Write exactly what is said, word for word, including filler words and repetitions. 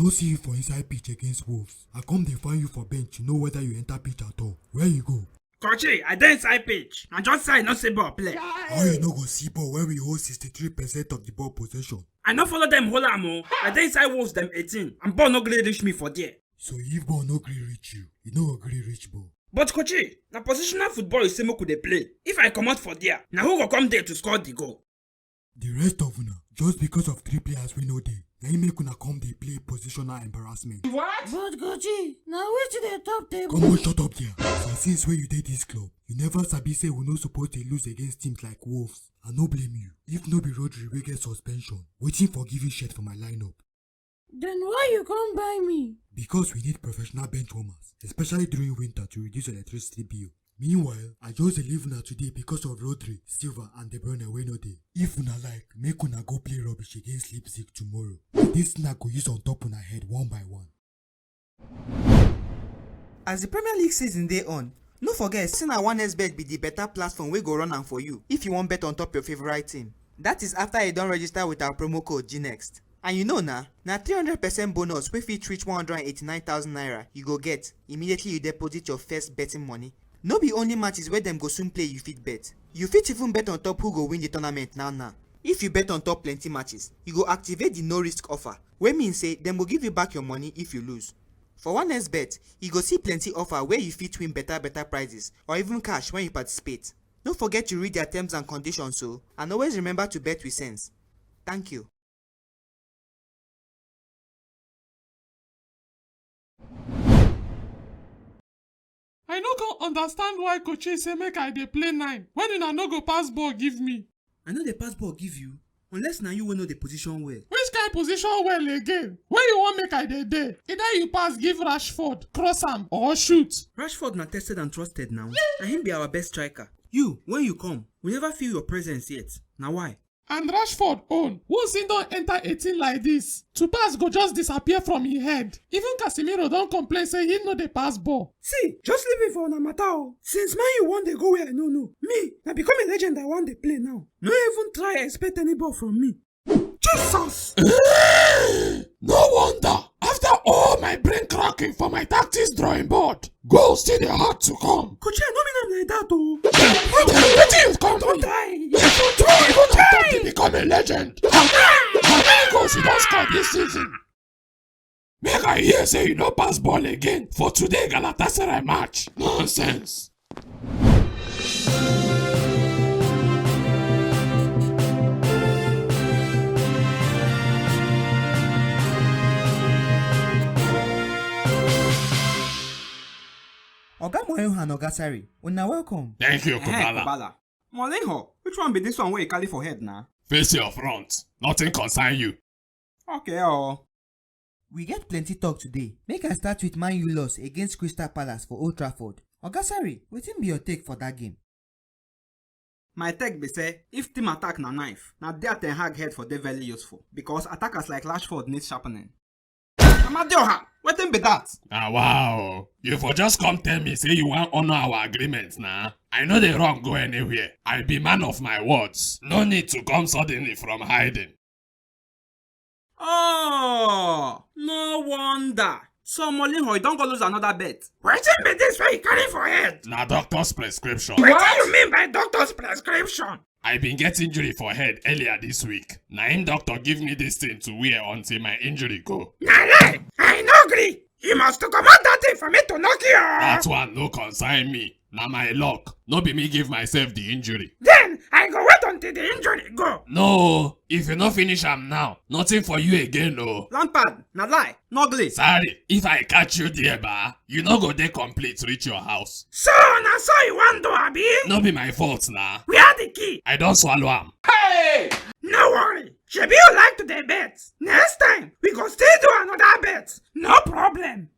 No see you for inside pitch against Wolves. I come dey find you for bench to know whether you enter pitch at all. Where you go? Kochi, I dey inside pitch. Na just say I no see ball play. How you no go see ball when we hold sixty-three percent of the ball possession? I no follow them hold am o. I dey inside Wolves dem eighteen and ball no gree reach me for there. So if ball no gree reach you, you no go gree reach ball. But Kochi, na positional football you say make we dey play. If I comot for there, na who go come there to score the goal? The rest of una, just because of three players wey no dey, na im make una come dey play positional embarrassment. What? But Kochi, na which dey top table? Come on, shut up there. So since wey you dey this club, you never sabi say we no suppose dey lose against teams like Wolves. I no blame you. If no be Rodri wey get suspension, wetin for giving shirt for my lineup? Then why you come buy me? Because we need professional bench warmers, especially during winter to reduce electricity bill. Meanwhile, I just dey leave una today because of Rodri, Silva and De Bruyne wey no dey. If una like, make una go play rubbish against Leipzig tomorrow. This snack go use on top una head one by one. As the Premier League season dey on, no forget say na one X bet be the better platform wey go run am for you if you wan bet on top your favorite team. That is after you don register with our promo code G next. And you know na, na three hundred percent bonus wey fit reach one hundred and eighty-nine thousand naira you go get immediately you deposit your first betting money. No be only matches wey dem go soon play you fit bet. You fit even bet on top who go win the tournament now now. If you bet on top plenty matches, you go activate the no risk offer, wey mean say dem go give you back your money if you lose. For one X bet, you go see plenty offer where you fit win better better prizes or even cash when you participate. No forget to read their terms and conditions o, and always remember to bet with sense. Thank you. I no come understand why Kochi say make I dey play nine when una no go pass ball give me. I no dey pass ball give you, unless na you wey no dey position well. Which kind position well again? Where you wan make I dey dey? Either you pass give Rashford, cross am, or shoot. Rashford na tested and trusted now. Na him be our best striker. You, when you come, we never feel your presence yet. Na why? And Rashford own, once he don enter eighteen like this, to pass go just disappear from him head. Even Casemiro don complain say he no dey pass ball. See, just leave me for una matter o. Since Man U wan dey go where I no know. Me, na become a legend I wan dey play now. No even try expect any ball from me. Jesus! No wonder. After all my brain cracking for my tactics drawing board, goals still dey hard to come. Coach, I no mean am like that o. Wetin you come do? Don't try. If you try even attempt to become a legend, how many goals you don score this season? Make I hear say you no pass ball again for today Galatasaray match. Nonsense. Oga Moehu and Oga Sari, una welcome. Thank you, Kubala. Kubala. Molinho, which one be this one wey you carry for head na? Face your front. Nothing concern you. Okay o. We get plenty talk today. Make I start with Man U loss against Crystal Palace for Old Trafford. Oga Sari, wetin be your take for that game? My take be say, if team attack na knife, na there Ten Hag head for dey very useful, because attackers like Rashford need sharpening. Amadioha, wetin be that? Ah, wow. You for just come tell me say you wan honor our agreement na. I no dey run go anywhere. I be man of my words. No need to come suddenly from hiding. Oh, no wonder. So Molinho, you don go lose another bet. Wetin be this wey you carry for head? Na doctor's prescription. Wetin you mean by doctor's prescription? I bin get injury for head earlier this week. Na him doctor give me this thing to wear until my injury go. Na lie! I no gree. You must to comot that thing for me to knock you. That one no concern me. Na my luck. No be me give myself the injury. Then I go wait until the injury go. No, if you no finish am now, nothing for you again o. Lampard, na lie, no gree. Sorry, if I catch you there, ba, you no go dey complete reach your house. So na so you wan do, abi? No be my fault na. Where the key? I don swallow am. Hey! No worry, shebi you like to dey bet. Next time, we go still do another bet. No problem.